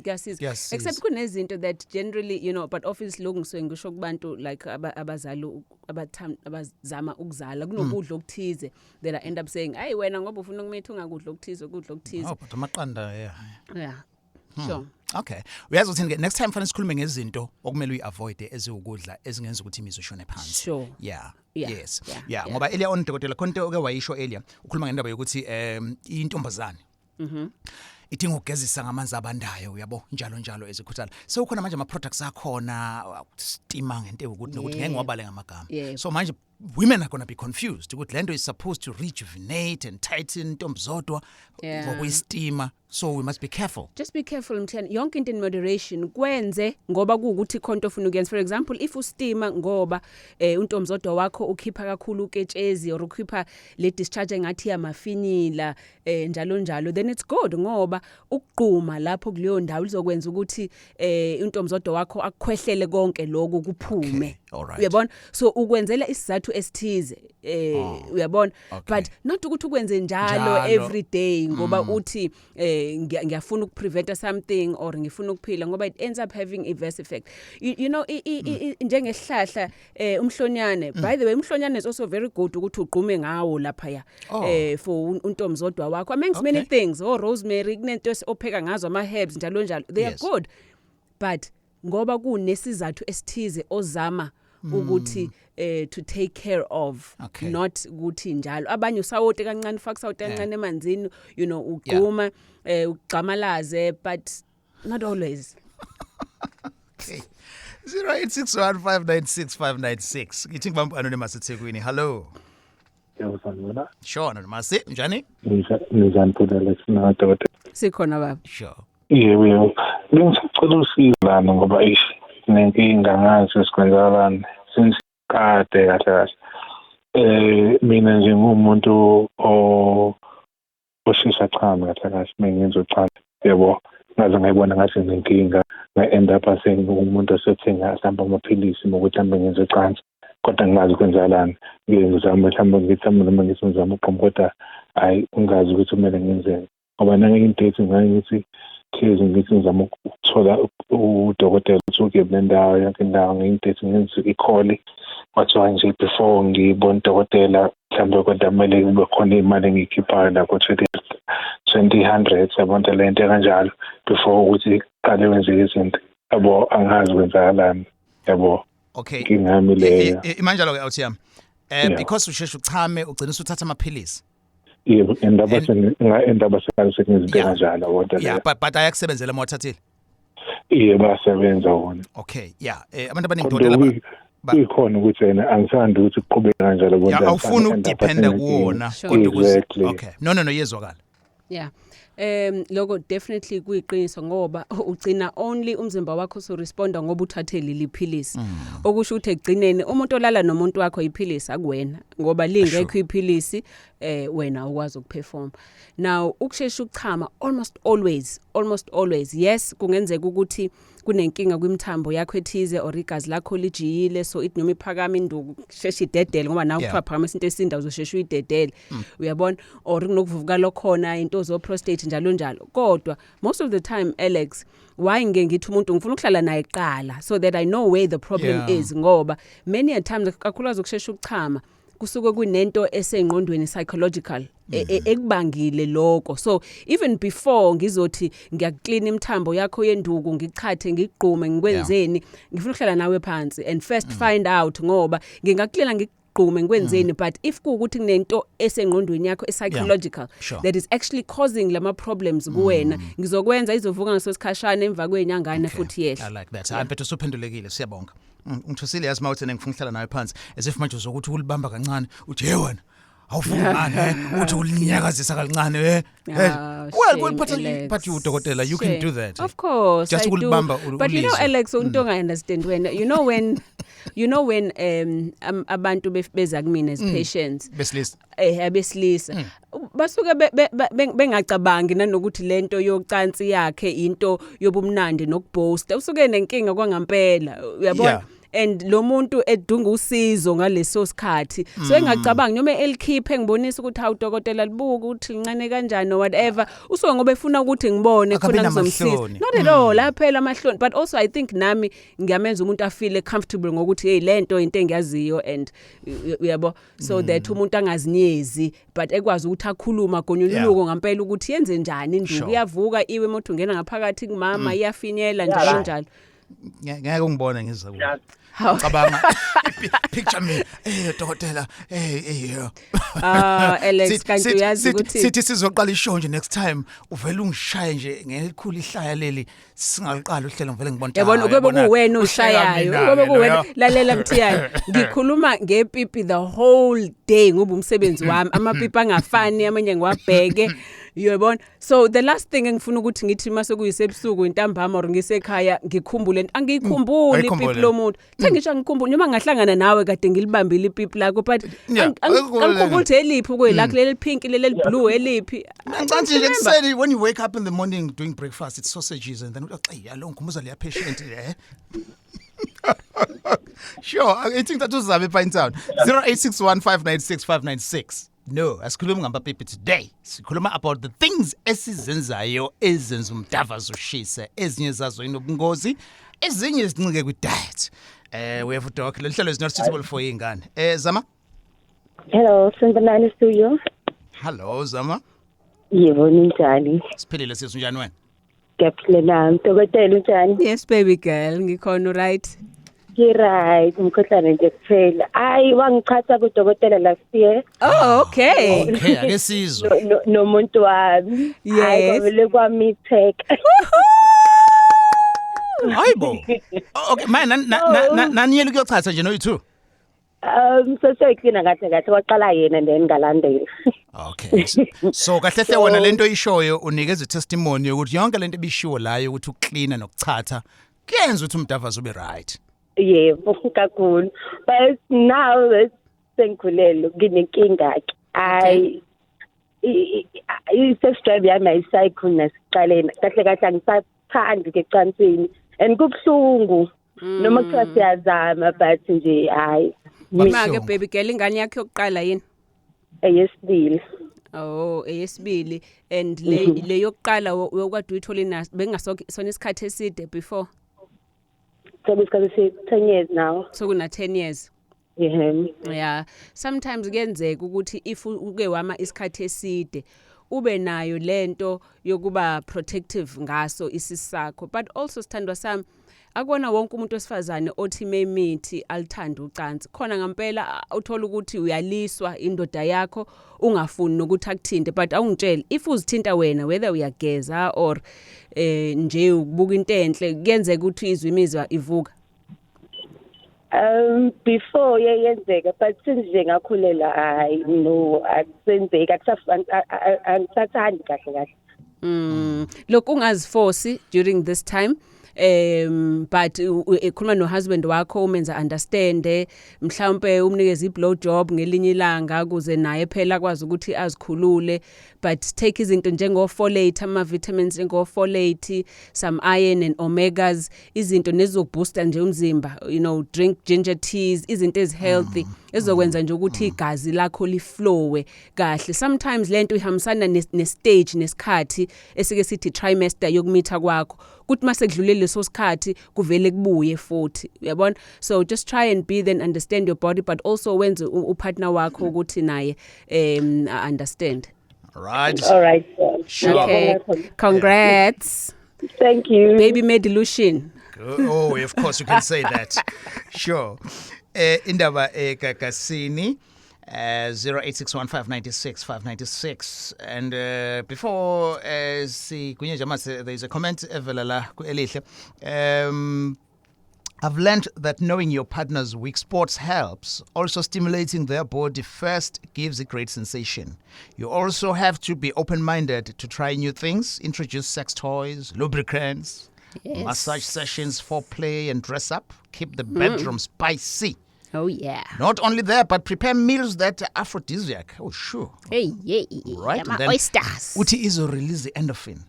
kuyasiza. Kuyasiza. Except kunezinto that generally, but obviously lokhu ngisuke ngisho kubantu like abazali abazama ukuzala, kunokudla okuthize that I end up saying, "Hey wena, ngoba ufuna ukumitha, ungakudla okuthize, ukudla okuthize." Oh, but amaqanda, yeah. Yeah, sure. Okay. Uyazi uthini ke, next time fanele sikhulume ngezinto okumele uyiavoid eziwukudla ezingenza ukuthi imizwa ishone phansi. Yes. Ngoba earlier on, dokotela, khona into oke wayisho earlier, ukhuluma ngendaba yokuthi intombazane idinga ukugezisa ngamanzi abandayo, uyabo, njalo njalo ezikhuthala. So khona manje ama products akhona steamer ngento ukuthi nokuthi ngeke ngiwabale ngamagama. So manje women are going to be confused ukuthi lento is supposed to rejuvenate and tighten intombi zodwa ngokuyisteamer. So we must be careful. Just be careful, Mthiyane. Yonke into in moderation. Kwenze ngoba kuwukuthi khonto ofuna ukuyenza. For example, if ustima ngoba untomzodwa wakho ukhipha kakhulu uketshezi or ukhipha le discharge engathi yamafinyila, njalo njalo, then it's good, ngoba ukugquma lapho kuleyo ndawo lizokwenza ukuthi untomzodwa wakho akukhwehlele konke lokhu kuphume. Okay, all right. Uyabona? So ukwenzela isizathu esithize, uyabona? Okay. But not ukuthi ukwenze njalo Njalo. every day ngoba uthi ngiyafuna ukupreventa something or ngifuna ukuphila, ngoba it ends up having a adverse effect. You know, njengesihlahla umhlonyane, by the way, umhlonyane is also very good ukuthi ugqume ngawo lapha ya for untomzodwa wakho, amongst many things. Oh, rosemary, kunento opheka ngazo, ama herbs, njalo njalo, they are good, but ngoba kunesizathu esithize ozama ukuthi to take care of, not ukuthi njalo. Abanye usawoti kancane, ufaka usawoti kancane emanzini, ugquma, ugxamalaze, but not always. Okay. 0861596596. Ngithi ngibamba anonymous eThekwini. Hello. Yebo, sanibona. Sure, Masi, njani? Ninjani bhuti Alex nadokotela? Sikhona baba. Sure. Yebo yebo. Bengisacela usizo lana ngoba eish nenkinga ngazi sikwenzakalani since kade kahle kahle. Mina nje ngumuntu o oshesha chama kahle kahle mengenza ucansi yebo, ngaze ngayibona ngathi nginenkinga, nga-end up sengumuntu osethenga mhlawumbe amaphilisi ngokuthi mhlawumbe ngenze ucansi, kodwa ngingazi kwenzakalani. Ngike ngizame mhlawumbe ngithi noma ngithi ngizame ugqomo, kodwa hhayi ungazi ukuthi kumele ngenzeni, ngoba nange-date ngake ngithi hlezi ngithi ngizama ukuthola udokotela ukuthi ukephi nendawo, yonke indawo ngiyi-date ngenze i-call, kwathiwa nje before ngibone udokotela mhlawumbe kodwa kumele kube khona imali engiyikhiphayo lapho 20 hundred yabona le nto kanjalo before ukuthi kuqale kwenzeke izinto yabo, angazi kwenzakalani yabo. Inkinga yami leyo. Imanjalo ke awuthi yami. Because usheshe uchame ugcina usuthatha amaphilisi. Yebo, indaba indaba sekunezinto kanjalo yabona leyo. But ayakusebenzela uma wathathile. Iye, bayasebenza wona. Okay, yeah. Abantu abaningi Kodwa dokotela kuyikhona ukuthi yena angithandi ukuthi kuqhubeke kanjalo yabona. Yeah, awufuni ukudependa kuwona kodwa ukuze Okay. No, yezwakala. Yeah. Lokho definitely kuyiqiniso ngoba ugcina only umzimba wakho usuresponda ngoba uthathe leli philisi. Okusho ukuthi ekugcineni umuntu olala nomuntu wakho iphilisi akuwena ngoba lingekho iphilisi wena ukwazi ukuperform. Now ukushesha ukuchama almost always, yes, kungenzeka ukuthi kunenkinga kwimthambo yakho ethize or igazi lakho lijiyile, so ithi noma iphakama induku shesha idedele ngoba nawe kuthiwa phakamisa into esinda uzoshesha uyidedele, uyabona, or kunokuvuvuka khona into zo prostate njalo njalo. Kodwa most of the time, Alex, why ngeke ngithi umuntu ngifuna ukuhlala naye kuqala so that I know where the problem is, ngoba many a times kakhulukazi ukushesha ukuchama kusuke kunento esengqondweni, psychological, ekubangile lokho. So even before ngizothi ngiyakuclean imithambo yakho yenduku, ngichathe, ngigqume, ngikwenzeni, ngifuna ukuhlala nawe phansi and first find out, ngoba ngingakucleana, ngigqume, ngikwenzeni, but if kuwukuthi kunento esengqondweni yakho e-psychological that is actually causing lama problems kuwena, ngizokwenza izovuka ngaso sikhashana emva kwenyangana futhi yehla. I like that. Hayi mfethu, usuphendulekile, siyabonga. Ngithusile yazi mawuthi ngifuna ukuhlala nawe phansi as if manje uzokuthi ulibamba kancane uthi, "Hey wena, awufuni ngani eh?" Uthi ulinyakazisa kancane eh. Ah, Well, shame, but Alex. but you dokotela, you can Shame. do that. Of course, Just I do. ukulibamba But you know, ulizwe. Alex, into ongayi-understand wena, you know when abantu beza kumina as patients, Besilisa. abesilisa basuke bengacabangi nanokuthi lento yocansi yakhe into yobumnandi nokuboasta, usuke nenkinga kwangampela, uyabona, and lo muntu edunga usizo ngaleso sikhathi, so engacabangi noma elikhiphe ngibonisa ukuthi hawu dokotela, libuka ukuthi lincane kanjani or whatever, usuke ngoba efuna ukuthi ngibone Akabi khona ngizomsiza. namahloni. Not at all, aphela amahloni. But also I think nami ngiyamenza umuntu afeel comfortable ngokuthi hey, lento into engiyaziyo and uyabo, so that umuntu angazinyezi but ekwazi ukuthi akhuluma gonyuluko ngampela ukuthi yenze njani induku, iyavuka iwe umuntu ungena ngaphakathi kumama, iyafinyela njalo njalo. Ngeke ungibone ngiza kuwe. Hawu. Cabanga, picture me. Dokotela, eh. Ah, Alex, kanti uyazi ukuthi sithi sizoqala ishow nje next time uvela ungishaye nje ngelikhulu ihlaya leli, singaliqala uhlelo ngivele ngibone. Yabona, "Ah, kube uyabona, kuwena uhleka ushayayo, mina-ke kube kuwena. loyo." Lalela Mthiyane, ngikhuluma ngepipi the whole day ngoba umsebenzi wami, amapipi angafani, amanye ngiwabheke, uyabona. So the last thing engifuna ukuthi ngithi mase kuyisebusuku intambama or ngisekhaya ngikhumbule, angiyikhumbuli Ayikhumbule. ipipi lomuntu. Sengisho angikhumbuli noma ngahlangana nawe kade ngilibambile ipipi lakho, but Ayikhumbule. angikhumbuli ukuthi eliphi kuyilakho, leli pink, leli blue, eliphi. Ngicabanga nje Remember. ekuseni when you wake up in the morning doing breakfast, it's sausages and then uthi, "Ey, yalo ngikhumbuza leya patient eh." Sure, I think that uzabe Pine Town. 0861596596. No, asikhulumi ngamapipi today. Sikhuluma about the things esizenzayo ezenza umdavazo ushise. Ezinye zazo inobungozi, ezinye zincike kwi diet. We have a doc. Le hlelo is not suitable for ingane. Zama? Hello, sanibonani studio. Hello Zama. Yebo, ninjani? Siphilile sisi, unjani wena? Ngiyaphila nami. Dokotela, unjani? Yes baby girl, ngikhona, right. Ngi-right, umkhuhlane nje kuphela. Hayi, wangichatha kudokotela last year. Oh, okay. Okay, ake sizwe. Nomuntu wami. Hayi, kwavele kwamitheka. Hayibo. Okay, manje naniyela ukuyochatha nje noyi2. So seyiklina kahle kahle, kwaqala yena then ngalandela. Okay, so kahle hle wena lento oyishoyo unikeza testimony yokuthi yonke lento ebishiwo la yokuthi ukuklina nokuchatha kuyenza ukuthi umdavazo ube right. Yebo, kakhulu, but now sengikhulelwe nginenkinga ke. Ayi, i-sex drive yami ayisayikhona nasekuqaleni. Kahle kahle angisathandi ke ecansini and kubuhlungu noma kuthiwa siyazama, but nje hayi. Make baby girl, ingane yakho yokuqala yini? Eyesibili. Oh, eyesibili. And le yokuqala uyokade uyithole na bengasona isikhathi eside before? Sekuyisikhathi se-10 years now. Sokuna 10 years. Yebo. Yeah, sometimes kuyenzeka ukuthi if uke wama isikhathi eside ube nayo lento yokuba protective ngaso isisakho. But also, sithandwa sami, akubona wonke umuntu wesifazane othi memithi alithanda ucansi. Khona ngempela uthola ukuthi uyaliswa indoda yakho, ungafuni nokuthi akuthinte. But awungitshele, if uzithinta wena, whether uyageza or nje ukubuka into enhle, kuyenzeka ukuthi izwe imizwa ivuka? Before yeyenzeka, but since nje ngakhulela, hayi no, akusenzeki, angisathandi kahle kahle. Look, ungaziforce during this time, but ekhuluma no husband wakho, umenza understand, mhlawumbe umnikeze i-blow job ngelinye ilanga ukuze naye phela akwazi ukuthi azikhulule. But take izinto njengo folate, ama vitamins njengo folate, some iron and omegas, izinto nezokubooster nje umzimba, drink ginger teas, izinto ezi healthy ezokwenza nje ukuthi igazi lakho liflowe kahle. Sometimes lento ihambisana ne stage nesikhathi esike sithi trimester yokumitha kwakho, kuthi mase kudlulele leso sikhathi kuvele kubuye futhi, uyabona? So just try and be then understand your body, but also wenze upartner wakho ukuthi naye understand. Right. All right. Sure. Okay, congrats. Thank you. Baby Medilution. Oh, of course you can say that. Sure. Indaba egagasini 0861596596 and before sigunye nje mase there is a comment evela la ku Elihle. I've learned that knowing your partner's weak spots helps. Also, stimulating their body first gives a great sensation. You also have to be open minded to try new things, introduce sex toys, lubricants, massage sessions, foreplay, and dress up. Keep the bedroom spicy. Oh yeah. Not only that, but prepare meals that are aphrodisiac. Oh, sure. Hey, yeah. Right. Ama And then oysters. uthi izo release the endorphin.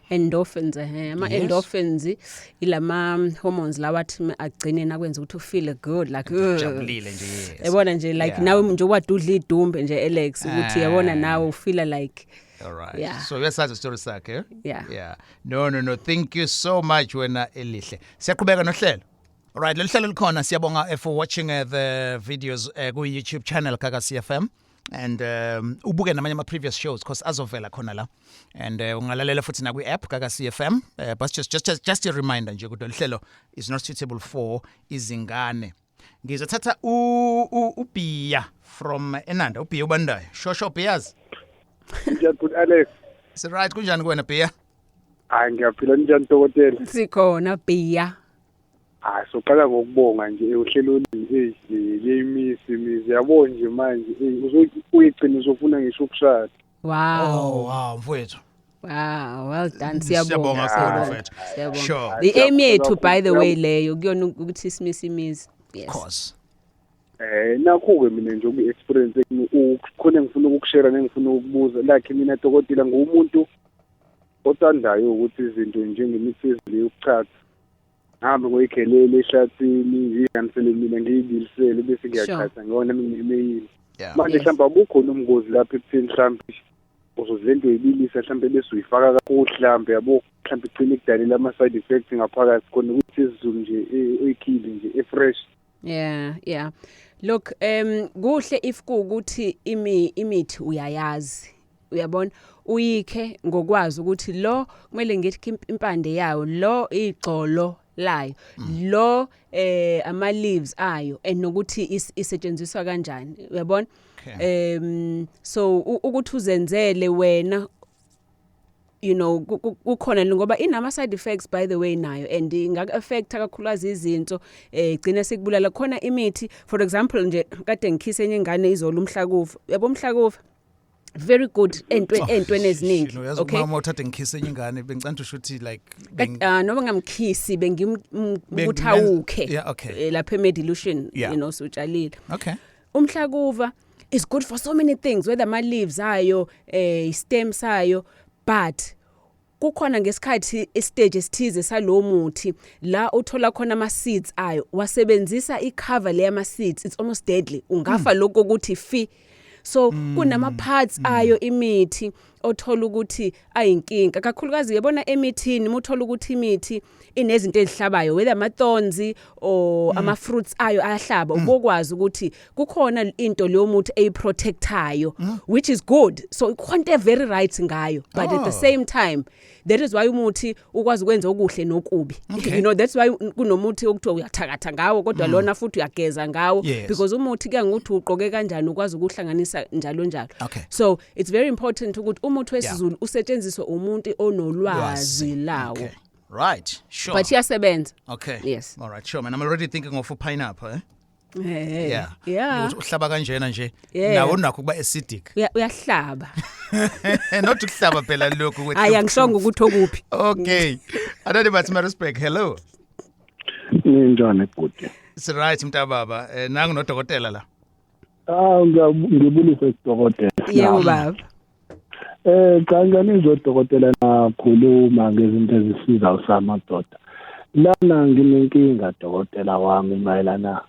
Endorphins, ama endorphins ilama hormones lawa athi agcine nakwenza ukuthi ufeel good, like Jabulile nje, yes. Yabona nje, like nawe nje wadudla idumbe nje, Alex, ukuthi yabona nawe ufeel like All right. Yeah. So uyasazi story sakhe, eh? Yeah. Yeah. No. Thank you so much wena Elihle. Siyaqhubeka nohlelo. All right, lolu hlelo likhona. Siyabonga for watching the videos ku YouTube channel kaka CFM and ubuke namanye ama previous shows because azovela khona la and ungalalela futhi na kwi app kaka CFM, but just a reminder nje ukuthi lolu hlelo is not suitable for izingane. Ngizothatha uBiya from Enanda, uBiya ubandayo. Shosho Biyaz. Ngiyagula, Alex. Is right, kunjani kuwena, Biya? Hayi, ngiyaphila. Njani, dokotela? Sikhona, Bhiya. Hayi, soqala ngokubonga nje uhlelo leyimisi imizi yabo nje manje uyigcina uzofuna ngisho ukushada. Wow. Oh wow, mfowethu. Wow, well done. Siyabonga Siyabonga. kakhulu, mfethu. Siyabonga. Sure. The aim yethu, by the way, leyo kuyona ukuthi simise imizi. Yes. Of course. Nakho ke mina nje oku experience khona engifuna ukukushare nengifuna ukubuza, like mina dokotela ngumuntu othandayo ukuthi izinto njengemithi yezulu yokuchatha ngihambe ngoyikhelele ehlathini, ngiyiganisele mina, ngiyibilisele bese ngiyachatha ngiyona mina imeyini. Manje mhlawumbe abukhona umngozi lapha ekutheni mhlawumbe uzozilento uyibilisa mhlawumbe bese uyifaka kakhulu mhlawumbe, yabo, mhlawumbe igcine ikudalela ama-side effects ngaphakathi khona ukuthi isiZulu nje uyikhile nje e-fresh? Yeah. Look, kuhle if kuukuthi imithi uyayazi. Uyabona, uyikhe ngokwazi ukuthi lo kumele ngithi impande yawo, lo igxolo layo, lo ama leaves ayo, and nokuthi isetshenziswa kanjani. Uyabona? Okay. So ukuthi uzenzele wena. Kukhona ngoba inama side effects, by the way, nayo, and ingaka affect kakhulukazi izinso, igcina sekubulala. Khona imithi, for example nje, kade ngikhise enye ingane izolo umhlakuva, yabo, umhlakuva very good entweni eziningi. Yazi, uma uthathe ngikhise enye ingane, bengicela usho ukuthi like Noma ngamkhisi, bengimbuthawukhe lapha emedilution, sotshalile. Umhlakuva is good for so many things, whether ama leaves ayo, stem sayo, but kukhona ngesikhathi istage esithize salo muthi la uthola khona ama seeds ayo, wasebenzisa icover le ama seeds, it's almost deadly, ungafa lokho ukuthi fi. So kunama parts ayo imithi othola ukuthi ayinkinga kakhulukazi, yabona, emithini muthola ukuthi imithi inezinto ezihlabayo, whether ama thorns or ama fruits ayo ayahlaba, ubokwazi ukuthi kukhona into leyo muthi eyiprotectayo, which is good. So ikhonto very right ngayo, but at the same time, that is why umuthi ukwazi ukwenza okuhle nokubi. That's why kunomuthi okuthiwa uyathakatha ngawo, kodwa lona futhi uyageza ngawo, because umuthi kuya ngokuthi uqoke kanjani, ukwazi ukuhlanganisa njalo njalo. So it's very important ukuthi umuthi wesiZulu usetshenziswe umuntu onolwazi lawo. Okay. Right. Sure. But iyasebenza. Okay. Yes. All right, sure man. I'm already thinking of a pineapple, eh? Eh. Yeah. Ukuthi uhlaba kanjena nje, nawo unakho kuba acidic. Uyahlaba. Not ukuhlaba phela lokhu with Hayi, angishongo ukuthi okuphi. Okay. Anonymous Maritzburg, hello. Ninjani, bhuti? It's right, mntababa. Nangu nodokotela la. Ah, ngibulise kudokotela. Yebo, baba. Kanjani izodokotela, nakhuluma ngezinto ezisiza usamadoda. Lana nginenkinga, dokotela wami, mayelana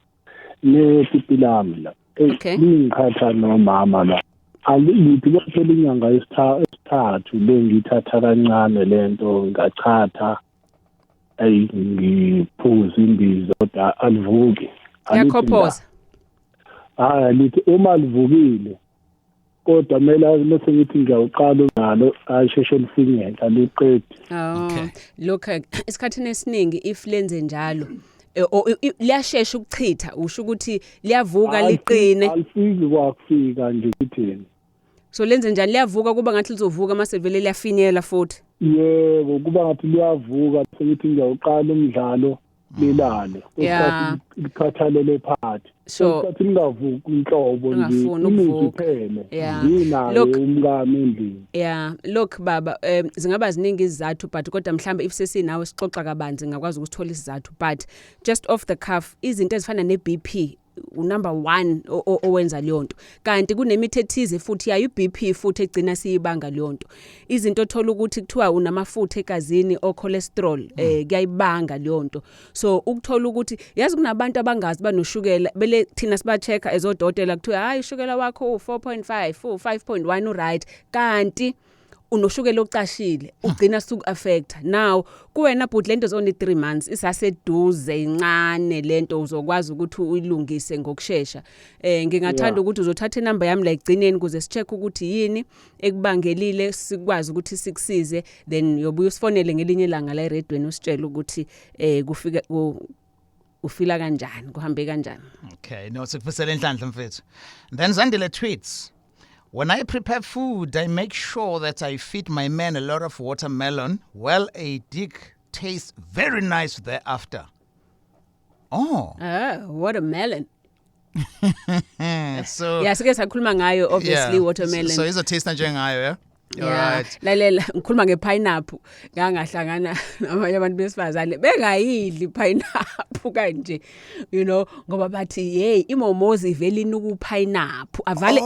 nepipi lami la. Lingikhatha nomama la. Alithi kwaphela inyanga esithathu bengithatha kancane lento, ngachatha, ayi, ngiphuza imbiza, kodwa alivuki. Alithi la. Yakhophoza. Hayi, lithi uma livukile, kodwa kumele mase ngithi ngiyawuqala nalo, asheshe lifinyele, aliqedi. Oh, look, esikhathini esiningi if lenze njalo, liyashesha ukuchitha, usho ukuthi liyavuka liqine? Alifiki kwakufika nje, kuthini. So lenze njani? Liyavuka, kuba ngathi lizovuka, mase vele liyafinyela futhi? Yebo, kuba ngathi liyavuka, sengithi ngiyawuqala umdlalo, lilale. Likhathalele phathi. Isikhathi lingavuki inhlobo nje. Ungafuni Imizi ukuvuka. iphele. Nginaye umkami endlini. Yeah, look baba, zingaba ziningi izizathu, but kodwa mhlambe if sesinawe sixoxa kabanzi, ngakwazi ukusithola isizathu, but just off the cuff, izinto ezifana ne-BP unumber 1 owenza leyo nto, kanti kunemithi ethize futhi yayo iBP futhi egcina siyibanga leyo nto. Izinto othola ukuthi kuthiwa unamafutha egazini o cholesterol, kuyayibanga leyo nto. So ukuthola ukuthi, yazi, kunabantu abangazi banoshukela, bele thina siba checka ezodokotela, kuthiwa hayi, ushukela wakho u4.5, u5.1, uright, kanti unoshukela ocashile, ugcina suku affect. Now kuwena but lento is only 3 months, isaseduze, incane lento, uzokwazi ukuthi uyilungise ngokusheshsha. Ngingathanda ukuthi uzothatha inamba yami la egcineni ukuze sicheck ukuthi yini ekubangelile, sikwazi ukuthi sikusize, then yobuya usifonele ngelinye ilanga la eredweni, usitshele ukuthi kufika ufila kanjani, kuhambe kanjani. Okay, no, sikufisela inhlanhla, mfethu. Then Zandile tweets, "When I prepare food, I make sure that I feed my man a lot of watermelon. Well, a dick tastes very nice thereafter." Oh. Ah, watermelon. So Yeah, sike sakhuluma ngayo, obviously, watermelon. So izotaste njengayo, yeah? All Yeah, right. lalela, ngikhuluma ngepineapple, ngangahlangana nabanye abantu besifazane bengayidli pineapple kanje, ngoba bathi hey, imomozi ivele inuka pineapple, avale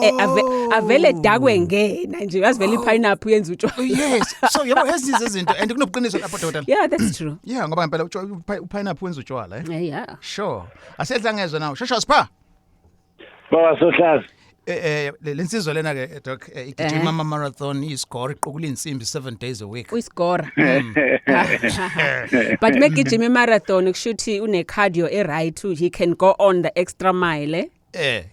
avele dakwe ngena nje, yazi vele ipineapple yenza utshwala. Oh, yes. So yabo, ezinye izinto, and kunobuqiniso lapho, dokotela. Yeah, that's true. Yeah, ngoba ngempela upineapple wenza utshwala, eh? Yeah. Sure. Asedla ngezwe nawo. Shosho spa. Baba Sohlaza. Lensizwa lena ke, doc, igijima ama marathon, iscore, iqukula insimbi 7 days a week. Uyisigora, but megijima imarathon, kushuthi une cardio e right, he can go on the extra mile, eh?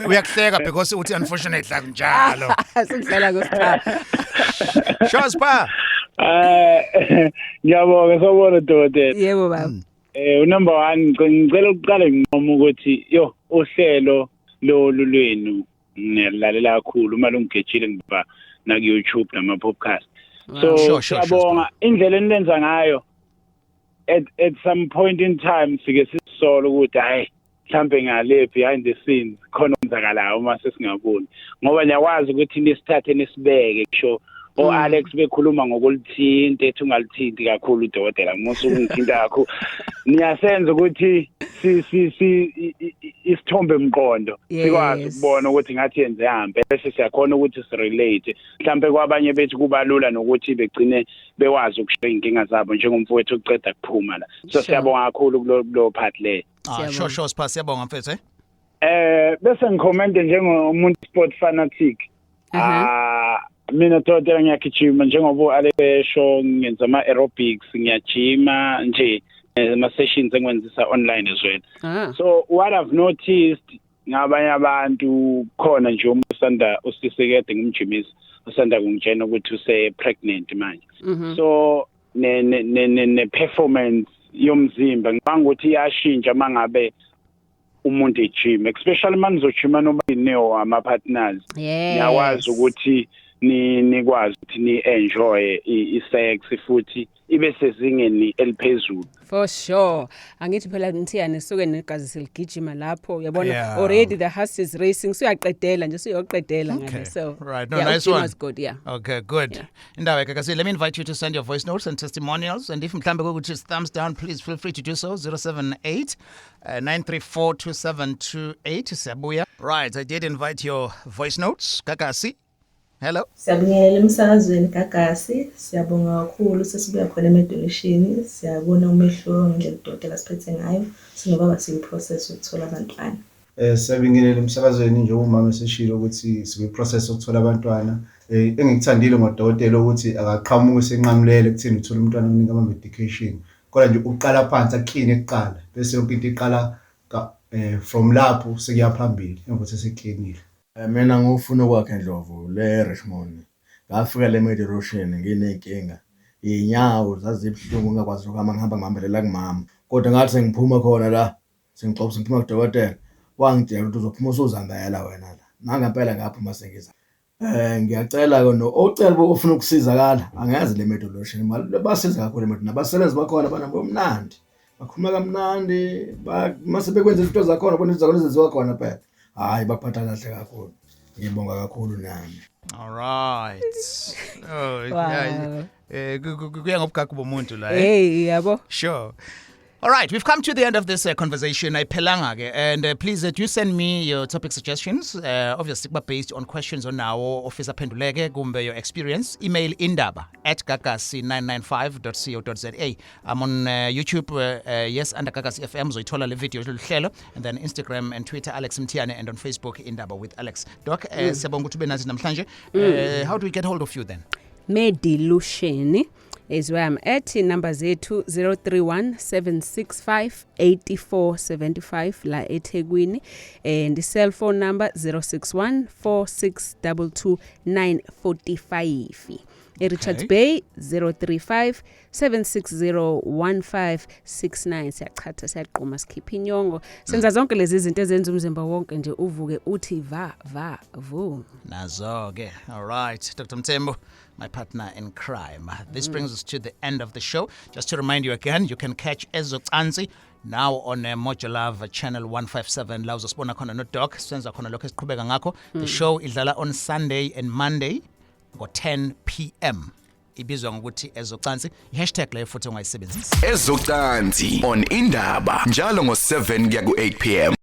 Uyakuhleka because uthi unfortunately akunjalo. Sikudlala ngosipha. Sure spa. Ngiyabonga, sawubona dokotela. Yebo, baba. Number 1, ngicela ukuqala nginqoma ukuthi yo uhlelo lolu lwenu. Ngiyalalela kakhulu uma lungigejile ngiba na ku YouTube nama podcast. So Sure, siyabonga indlela enilenza ngayo. At some point in time sike sisolo ukuthi hayi, mhlambe ngale behind the scenes khona okwenzakalayo uma sesingaboni, ngoba niyakwazi ukuthi nisithathe nisibeke kusho o Alex bekhuluma ngokulithinta, ethi ungalithinti kakhulu udokotela, musu ukungithinta kakhulu. Niyasenza ukuthi si isithombe mqondo sikwazi ukubona ukuthi ngathi yenze hambe, bese siyakhona ukuthi sirelate. Mhlambe kwabanye bethu kuba lula nokuthi begcine bewazi ukushare inkinga zabo, njengomfowethu uceda kuphuma la. So siyabonga kakhulu kulo part le. Ah, sure, Sipha, siyabonga mfethu, eh. Bese ngicommente njengomuntu sport fanatic. Ah, mina dokotela ngiyagijima, njengoba u-Alex esho, ngenza ama aerobics, ngiyajima nje, ama sessions engiwenzisa online as well. So what I've noticed ngabanye abantu khona nje, umuntu usanda usisekede ngumjimisi usanda kungitshena ukuthi use pregnant manje. So ne performance yomzimba ngibanga ukuthi iyashintsha mangabe umuntu ejim, especially manizojima noma neo ama partners. Niyakwazi ukuthi ni nikwazi ukuthi ni enjoy i sex futhi ibe sezingeni eliphezulu. For sure, angithi phela Mthiyane suke negazi seligijima lapho, uyabona? Already the heart is racing, suyaqedela nje, suyoqedela ngale, so Right. No, yeah, nice ugym one. was good, yeah. Okay, good. Indaba yakho. Let me invite you to send your voice notes and testimonials, and if mhlambe kukuthi it's thumbs down, please feel free to do so. 078 934 2728. Siyabuya. Right, I did invite your voice notes. Gagasi. Hello. Siyabingelela emsakazweni Gagasi, siyabonga kakhulu, sesibuya khona emedoneshini, siyabona umehluko ngendlela udokotela siphethe ngayo, sinobaba siyi-process yokuthola abantwana. Siyabingelela emsakazweni, njengoba umama eseshilo ukuthi sikwi-process yokuthola abantwana. Engikuthandile ngodokotela ukuthi akaqhamuki senqamulele kutheni uthola umntwana kunika ama-medication. Kodwa nje uqala phansi akline kuqala bese yonke into iqala from lapho sekuya phambili emva kokuthi eseklinile. Mina ngufuna ukwakhe Ndlovu le Richmond. Ngafika le Medirotion nginey'nkinga. Iy'nyawo zazibuhlungu, ngingakwazi ukuhamba, ngihamba ngibambelela kumama. Kodwa ngathi sengiphuma khona la, sengixoxa ngiphuma kudokotela, wangitshela ukuthi uzophuma usuzihambela wena la. Nangempela ngaphuma sengiza. Ngiyacela-ke no ocela ofuna ukusizakala angazi le Medirotion, basiza kakhulu le nabasebenzi bakhona banabo mnandi. Bakhuluma kamnandi, mase bekwenza izinto zakhona, bona izinto zakhona ezenziwa khona phela. Hhayi, bakuphatha kahle kakhulu. Ngibonga kakhulu nami. All right. Oh, yeah. Kuya ngobugagu bomuntu la, eh. Hey, yabo. Sure. All right, we've come to the end of this conversation. Ayiphelanga ke, and please do send me your topic suggestions. Obviously, kuba based on questions onawo ofisa phenduleke kumbe your experience. Email indaba@gagasi995.co.za. I'm on YouTube, yes, under Gagasi FM uzoyithola le video lolu, and then Instagram and Twitter Alex Mthiyane, and on Facebook Indaba with Alex. Doc, siyabonga ukuthi ube nathi namhlanje. How do we get hold of you then? Medilution is where I'm at. Number zethu 031 765 8475 la eThekwini, and the cell phone number 061 4622 945. eRichards Bay 035 760 1569. Siyachatha, siyaqhuma, sikhipha inyongo, senza zonke lezi zinto ezenza umzimba wonke nje uvuke uthi va va vu. Nazo ke. All right, Dr. Mthembu, my partner in crime. This brings us to the end of the show. Just to remind you again, you can catch Ezocansi now on Moja Love channel 157, la uzosibona khona no Doc, senza khona lokho esiqhubeka ngakho. The show idlala on Sunday and Monday ngo 10 p.m. Ibizwa ngokuthi Ezocansi. I-hashtag leyo futhi ongayisebenzisa. Ezocansi on Indaba njalo ngo7 kuya ku8 p.m.